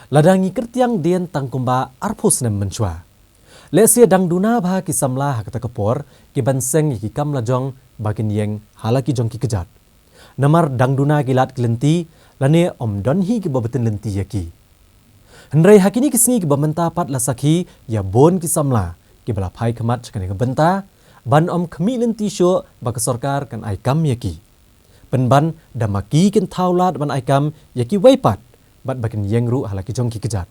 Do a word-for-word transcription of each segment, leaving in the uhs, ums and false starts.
Lada ngi kyrtiang dien tang kumba arphew snem mynshuwa, lehse dang duna bha ki samla ha kata ka por ki ban seng ïa ki kam lajong ba kin ïeng ha la ki jong ki kjat. Namar dang duna ki lad ki lynti, lane ym don hi kiba btin lynti ïa ki. Hynrei ha kine ki sngi kiba mynta pat la sakhi ïa bun ki samla kiba la phai khmat sha kane ka bynta ban ym khmih lynti shuh ba ka sorkar kan ai kam ïa ki. Pynban da ma ki kin thaw lad ban ai kam ïa kiwei pat, bad ba kin ïeng ruh ha la ki jong ki kjat.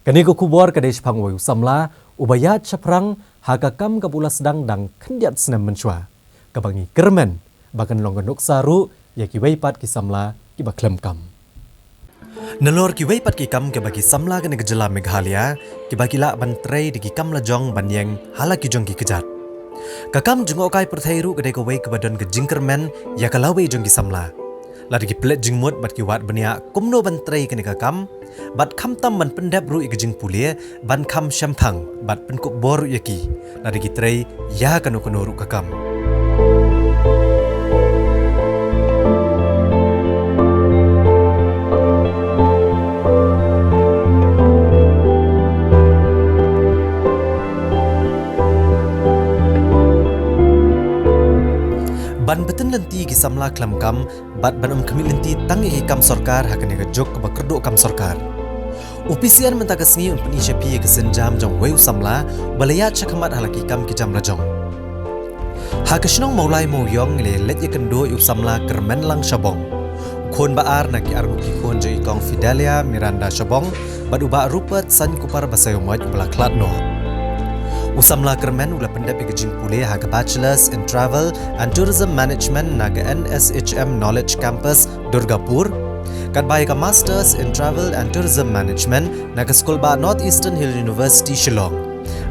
Kane ka khubor ka dei shaphang uwei u samla uba ïaid shaphrang ha ka kam kaba u la sdang dang khyndiat snem mynshuwa, kaba ngi kyrmen ba kan long ka nuksa ruh ïa kiwei pat ki samla kiba khlem kam. Nalor kiwei pat ki kam kiba ki samla kane ka jylla Meghalaya kiba ki lah ban trei da ki kam lajong ban ïeng ha la ki jong ki kjat. Ka kam jngohkai pyrthei ruh ka dei kawei kaba don ka jingkyrmen ïa ka lawei jong ki samla. Lada ki plet jingmut bad ki wad bniah kumno ban trei kane ka kam, bad khamtam ban pyndep ruh ïa ka jingpule ban kham shemphang bad pynkup bor ruh ïa ki lada ki trei ïa kano kano ruh ka kam. Ban btin lynti ki samla khlem kam bad ban ym khmih lynti tang ïa ki kam sorkar ha kane ka juk kaba kyrduh kam sorkar. U P C N mynta ka sngi un pyni sha phi ïa ka sienjam jong uwei u samla uba la ïaid shakhmat ha la ki kam ki jam lajong. Ha ka shnong Mawlai Mawiong ngi la leit ïakynduh ïa u samla Kyrmenlang Shabong, u khun ba ar na ki arngut ki khun jong i Kong Fidelia Miranda Shabong bad u Bah Rupert Sankupar Basaiawmoit uba la khlad noh. U samla Kyrmen u la pyndep ïa ka jingpule ha ka Bachelors in Travel and Tourism Management na ka N S H M Knowledge Campus, Durgapur, katba ïa ka Masters in Travel and Tourism Management na ka Skulbah North Eastern Hill University, Shillong,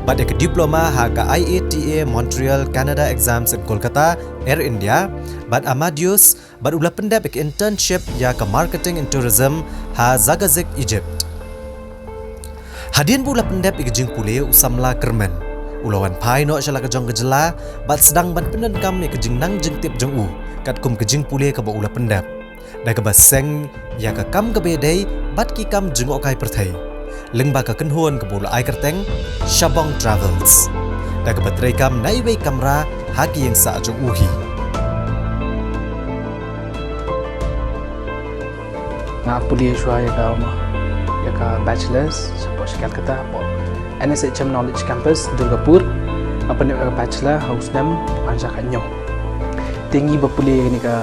bad ïa ka Diploma ha ka I A T A Montreal Canada Exams in Kolkata, Air India, bad Amadeus, bad u la pyndep ïa ka internship ïa ka Marketing in Tourism ha Zagazig, Egypt. Hadien ba u la pyndep ïa ka jingpule, u samla Kyrmen u la wan phai noh sha la ka jong ka jylla bad sdang ban pyndonkam ïa ka jingnang jingtip jong u katkum ka jingpule kaba u la pyndep, da kaba seng ïa ka kam kaba ïadei bad ki kam jngohkai pyrthei, lyngba ka kynhun kaba u la ai kyrteng Shabong Travels, da kaba treikam na iwei i kamra ha ki ïing sah jong u hi. Nga pule shuwa ïa ka, ïa ka bachelors shapoh sha Calcutta, hapoh N S H M Knowledge Campus, Durgapur. Nga pyndep ïa ka bachelor ha u snem arhajar khathynñiew. Te ngi ba pule ïa kane ka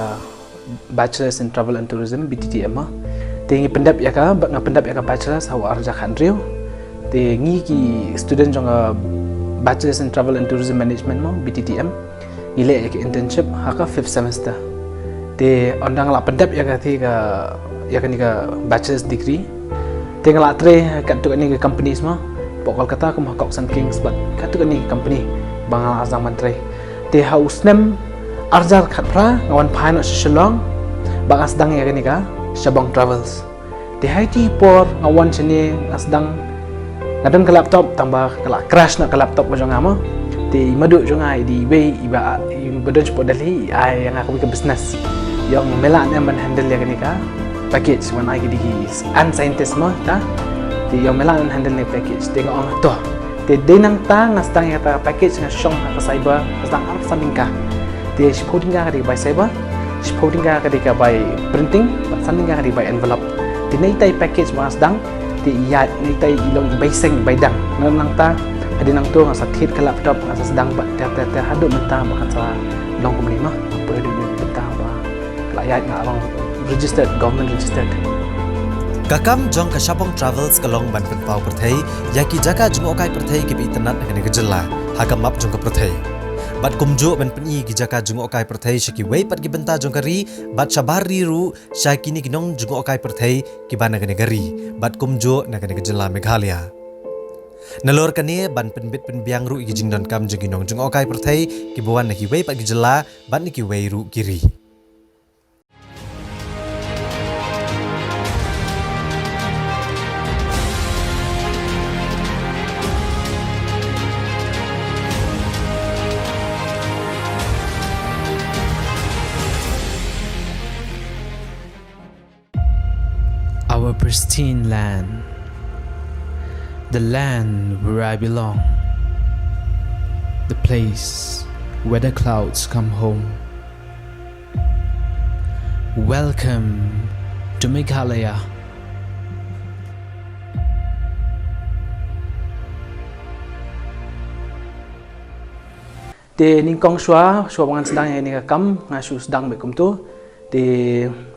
Bachelors in Travel and Tourism, B T T M, te ngi pyndep ïa ka, ba nga pyndep ïa ka bachelors ha u arhajar khathynriew. Te ngi ki student jong ka Bachelors in Travel and Tourism Management mo, B T T M, ngi leh ïa ka internship ha ka fifth semester. Te ynda nga la pyndep ïa ka, te ka, ïa kane ka bachelor's degree, te nga la trei katto katne ka companies mo, hapoh Kolkata kum ha Cox and Kings bad katto katne ka company ba nga la sdang ban trei. Te ha u snem arhajar khatphra nga wan phai noh sha Shillong ba nga sdang ïa kane ka Shabong Travels. Te ha iti i por nga wan shane nga sdang, nga don ka laptop tang ba ka la crash noh ka laptop ka jong nga mo. Te i Madu jong nga i dei iwei iba, iba don shapoh Delhi, i ai ïa nga kawei ka business. I ong me lah ne em ban handle ïa kane ka package, wan ai ki dei ki an scientist mo ta. Te i ong me lah ne em handle ne package. Te nga ong to. Te dei nangta nga sdang ïa kata package, nga shong ha ka cyber, nga sdang arphew san tyngka. Te shiphew tyngka ka dei ka bai cyber, shiphew tyngka ka dei ka bai printing, bad san tyngka ka dei ka bai envelope. Te na ita i package ba nga sdang, te i ïaid, na ita i long i bai seng, i bai dang. Na nangta hadien nangto nga sa thied ka laptop, nga sa sdang bad ter ter ter haduh mynta ba kan sa long kumne ma. Haduh mynta ba la ïaid nga long registered, government registered. Ka kam jong ka Shabong Travels ka long ban pynpaw pyrthei ïa ki jaka jngohkai pyrthei kiba itynnad na kane ka jylla ha ka map jong ka pyrthei, bad kumjuh ban pyni ki jaka jngohkai pyrthei sha kiwei pat ki bynta jong ka ri, bad shabar ri ruh sha kine ki nongjngohkai pyrthei kiba na kane ka ri, bad kumjuh na kane ka jylla Meghalaya. Nalor kane ban pynbit pynbiang ruh ïa ki jingdonkam jong ki nongjngohkai pyrthei kiba wan na kiwei pat ki jylla bad na kiwei ruh ki ri. Our Pristine land. The land where I belong. The place where the clouds come home. Welcome to Meghalaya. Te nyngkong shuwa, shuwa ba ngan sdang ïa kane ka kam, nga shu sdang beit kumto. Te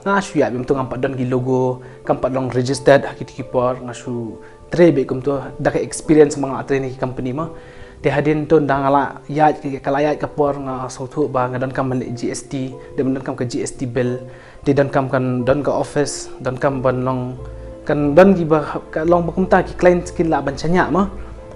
nga shu ïa beit kumto, ngam pat don ki logo, kam pat long registered ha kito ki por, nga shu trei beit kumto, da ka experience ba nga trei na ki company mo. Te hadien to ynda nga la ïaid, ka la ïaid ka por nga sngewthuh ba nga donkam ban leh G S T, dei ban donkam ka G S T bill. Te donkam kan don ka office, donkam ban long, kan don kiba, ka long ba kumta ki client kin lah ban shaniah mo.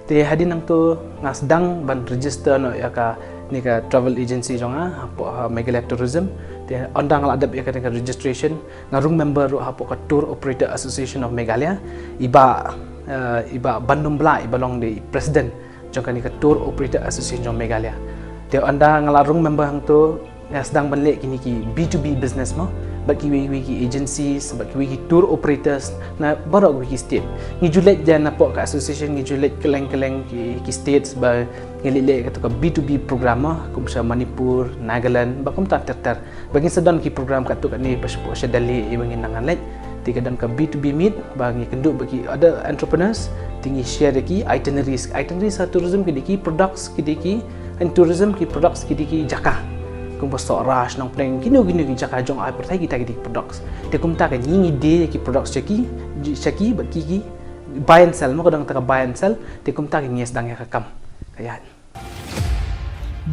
Te hadien nangto nga sdang ban register noh ïa kane ka travel agency jong nga hapoh, ha, Meghalaya Tourism. Te ynda nga la dep ïa kane ka registration, nga rung member ruh hapoh ka Tour Operator Association of Meghalaya. I Bah, eh, i Bah Bandum Blah, i ba long dei president jong kane ka Tour Operator Association jong Meghalaya. Te ynda nga la rung member hangto, nga sdang ban leh kine ki B two B business mo, bad kiwei kiwei ki agencies, bad kiwei ki tour operators na baroh kawei ki state. Ngi ju leit ïa napoh ka association, ngi ju leit kylleng kylleng ki, ki states ba ngi leit leh kato ka B two B program mo, kum sha Manipur, Nagaland, bad kumta ter ter. Ba ngin sa don ki program katto katne ba shapoh sha Delhi, ïa ba ngin nang leit. Te ka don ka B two B meet, ba ngi kynduh bad ki other entrepreneurs, te ngi share ïa ki itineraries. Itineraries ha tourism ki dei ki products, ki dei ki, in tourism ki products ki dei ki jaka. Kumba Sohra, Shnong Pdeng, kino kino ki jaka jong ka pyrthei kita ki dei ki products. Te kumta ka ngi ngi die ïa ki products jong ki, jong ki, bad ki ki buy and sell, mo ka don kata ka buy and sell, te kumta ka ngi sdang ïa ka kam. Ka ïa.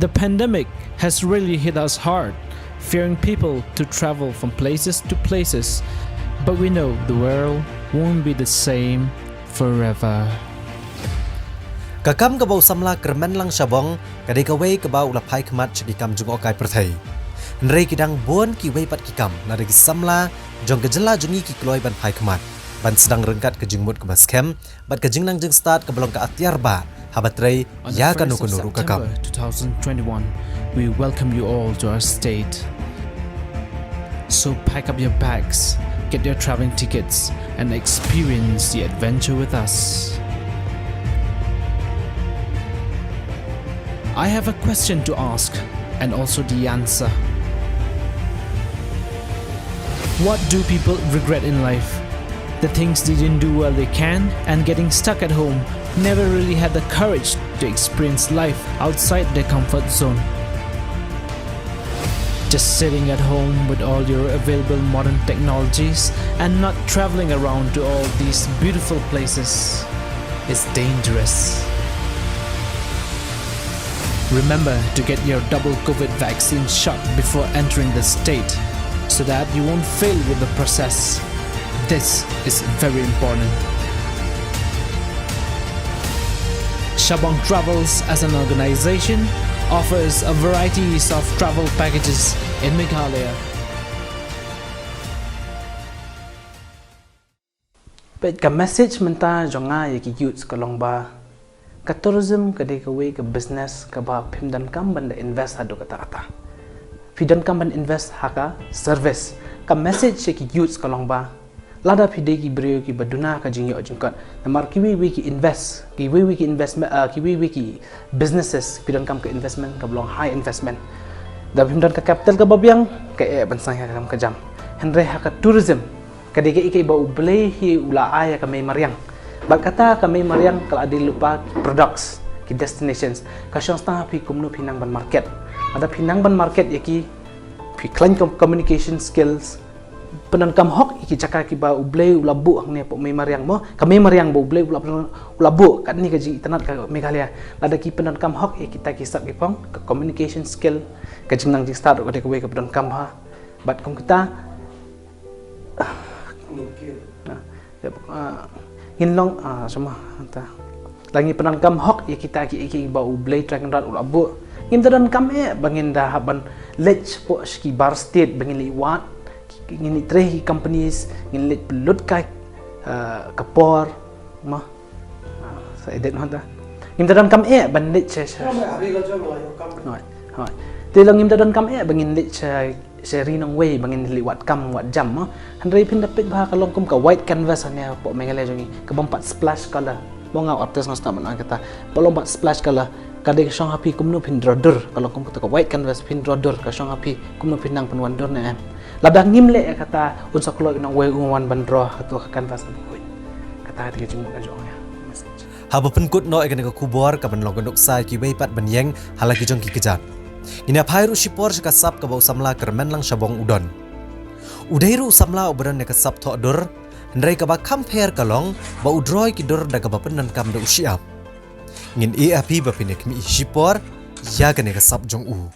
The pandemic has really hit us hard, fearing people to travel from places to places. But we know the world won't be the same forever. Ka kam kaba u samla Kyrmenlang Shabong ka dei kawei kaba u la phai khmat sha ki kam jngohkai pyrthei. Hynrei ki dang bun kiwei pat ki kam, lada ki samla jong ka jylla jong ngi ki kloi ban phai khmat, ban sdang ryngkat ka jingmut kaba skhem bad ka jingnang jingstad kaba long ka atiar bah haba trei ïa kano kano ruh ka kam. On the first of September two thousand twenty-one, we welcome you all to our state. So pack up your bags, get your traveling tickets, and experience the adventure with us. I have a question to ask, and also the answer. What do people regret in life? The things they didn't do while they can, and getting stuck at home, never really had the courage to experience life outside their comfort zone. Just sitting at home with all your available modern technologies and not traveling around to all these beautiful places is dangerous. Remember to get your double COVID vaccine shot before entering the state, so that you won't fail with the process. This is very important. Shabong Travels, as an organization, offers a varieties of travel packages in Meghalaya. Peit, ka message mynta jong nga ïa ki youths ka long ba ka tourism ka dei kawei ka business kaba phim donkam ban da invest haduh katta katta. Phi donkam ban invest ha ka service. Ka message ïa ki youths ka long ba lada phi dei ki briew kiba duna ka jingïoh jingkot, namar kiwei kiwei ki invest, kiwei kiwei ki investment, ah, kiwei kiwei ki businesses, phi donkam ka investment kaba long high investment. Da phim don ka capital kaba biang, kaei ban sdang ïa ka kam ka jam. Hynrei ha ka tourism, ka dei kaei kaei ba U Blei hi u la ai ïa ka mei mariang. Bad kata ka mei mariang ka la dei lypa ki products, ki destinations. Ka shong sdang ha phi kumno phi nang ban market. Lada phi nang ban market ïa ki, phi khlaiñ com-, communication skills, pyndonkam hok ïa ki jaka kiba U Blei u la buh hangne hapoh mei mariang mo. Ka mei mariang ba U Blei u la pyn-, u la buh, katne ka jingitynnad ka Meghalaya. Lada ki pyndonkam hok ïa kita ki sap ki phong, ka communication skill, ka jingnang jingstad ruh ka dei kawei kaba donkam bha. Bad kum kita, ah, ngin long, ah, sumar, ta. Lada ngi pyndonkam hok ïa kita ki, ïa kiba U Blei Trai Kynrad u la buh, ngim da donkam eh ba ngin da hap ban leit shapoh sha ki bar state ba ngin leit wad, ki, ngin leit trei ki companies, ngin leit pynlut kai, ah, ka por, mo. Ah, sa edit mo ta. Ngim da donkam eh ban leit sha, sha. Hooid, hooid. Te long ngim da donkam eh ba ngin leit sha Sha ri nongwei ba ngin leit wad kam wad jam mo. Hynrei phin da peit ba ka long kum ka white canvas hangne hapoh Meghalaya jong ngi, ka bym pat splash color. Mo, nga u artist nga sngewthuh mynta kata. Ba long pat splash color. Ka dei ka shong ha phi kumno phin draw dur. Ka long kum kata ka white canvas, phin draw dur. Ka shong ha phi kumno phin nang pynwan dur ne em. Lada ngim leh ïa kata, un sa kloi u nongwei un wan ban draw ha kato ka canvas kaba khuid. Kata ka dei ka jingmut ka jong nga. Message. Haba pynkut noh ïa kane ka khubor, ka ban long ka nuksa ïa kiwei pat ban ïeng ha la ki jong ki kjat. Ngin ïa phai ruh shipor sha ka sap kaba u samla Kyrmenlang Shabong u don. U dei ruh u samla uba don ïa ka sap thoh dur, hynrei kaba kham pher ka long ba u draw ïa ki dur da kaba pyndonkam da u shyiap. Ngin ïa phi ba phin ïa khmih shipor ïa kane ka sap jong u.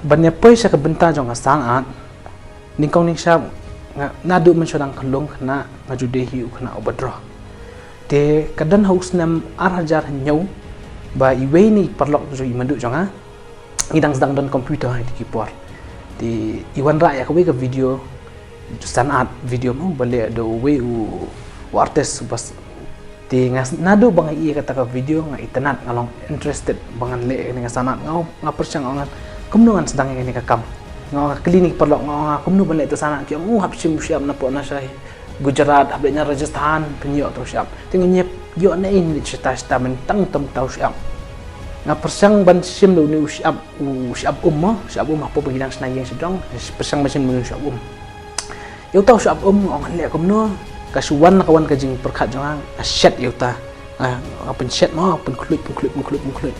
Ban ïa poi sha ka bynta jong ka sanad, nyngkong nyngshap nga naduh mynshuwa dang khyllung khynnah nga ju dei hi u khynnah uba draw. Te ka don ha u snem ar hajar hynñiew ba iwei na i paralok jong i madu jong nga, ngi dang sdang don computer ha kito ki por. Te i wanrah ïa kawei ka video, sanad video mo, ba leh da uwei u, u artist uba s-, te nga s-, naduh ba nga ïohi ïa kata ka video nga itynnad, nga long interested ba ngan leh ïa kane ka sanad. Nga, nga pyrshang, nga ong kumno ngan sdang ïa kane ka kam. Nga ong, nga kylli na ki paralok, nga ong kumno ban leh ïa kata ka sanad, ki ong u hap shim u shyiap napoh na sha Gujarat, hap leit na Rajasthan pynïoh ïa uta u shyiap. Te nga ong ïoh naei shata shata mynta tang uta u shyiap. Nga pyrshang ban shim da une u shyiap, u shyiap um mo, shyiap um hapoh ba ngi dang shna ïing sha jrong, pyrshang ban shim da une u shyiap um. Ïa uta u shyiap um nga ong ngan leh kumno, ka shu wan la ka wan ka jingpyrkhat jong nga, nga shet ïa uta. Nga, nga pynshet mo, pynkhlud, pynkhlud, pynkhlud, pynkhlud.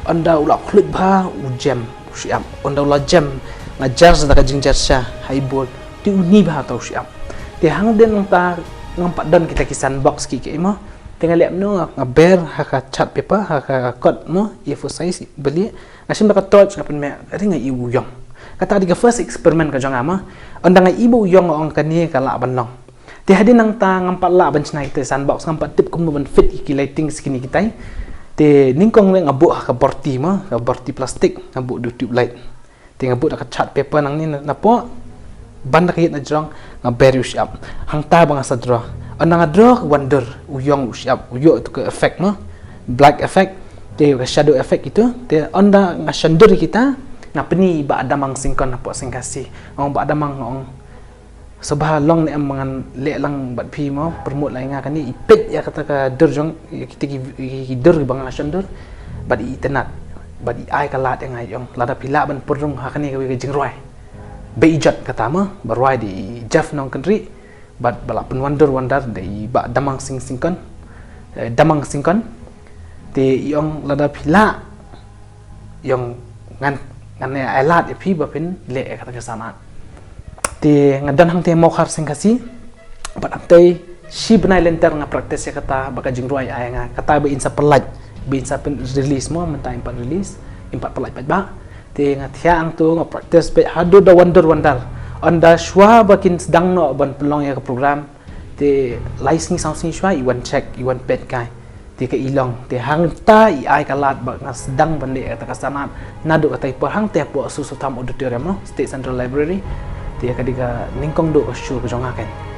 Ynda u la khlud bha u jem u shyiap. Ynda u la jem nga jer sa da ka jingjer sha ha i bol. Te u ni bha uta u shyiap. Te hangne nangta ngam pat don kita ki sandbox ki ki mo. Te nga leh kumno, nga, nga ber ha ka chart paper, ha ka kot mo, A four size, bali. Nga shim da ka torch nga pynmih, ka ring nga ïohi u ïong. Kata dei ka first experiment ka jong nga mo. Ynda nga ïohi ba u ïong nga ong kane ka lah ban long. Te hadien nangta ngam pat lah ban shna kita sandbox, ngam pat tip kumno ban fit ïa ki lighting kine kitai. Te nyngkong ne nga buh ha ka borti mo, ka borti plastik, nga buh da u tube light. Te nga buh da ka chart paper nangne na, napoh. Ban da ka ïit na jrong, nga ber ïa u shyiap. Hangta ba nga sa draw. Ynda nga draw ka wan dur, u ïong u shyiap, u ïoh ïa uta ka effect mo. Black effect, te ka shadow effect ito. Te ynda nga shon dur ïa kita, nga pyni ïa i Bah Damang Syngkon hapoh Seng Khasi. Nga ong Bah Damang, nga ong sngewbha long ne em ba ngan leh lang bad phi mo, promote lang ïa nga, kane i peit ïa kata ka dur jong, ïa kita ki, ki, ki dur ba nga shon dur, bad i itynnad, bad i ai ka lad ïa nga, i ong lada phi lah ban pynrung ha kane kawei ka jingrwai. Ba i jot kata mo, ba rwai da i Jeff Nongkynrih, bad ba la pynwandur wandar da i Bah Damang Sing Syngkon, eh, Damang Syngkon. Te i ong lada phi lah, i ong ngan, ngan ai lad ïa phi ba phin leh ïa kata ka sanad. Te nga don hangtei Mawkhar Seng Khasi, bad hangtei Shi bnai lynter nga practice ïa kata, ba ka jingrwai ai nga kata ba in sa pynlait, ba in sa pyn release mo, mynta in pat release, in pat pynlait pat ba. Te nga thiah hangto nga practice bad haduh da wonder wonder. Ynda shuwa ba kin sdang noh ban pynlong ïa ka program, te lai sngi saw sngi shuwa i wan check, i wan peit kai. Te ka i long, te hangta i ai ka lad ba nga sdang ban leh kata ka sanad naduh kata i por hangta hapoh Soso Tham Auditorium mo, State Central Library. Te ka dei ka nyngkong duh ka shu ka jong nga kan.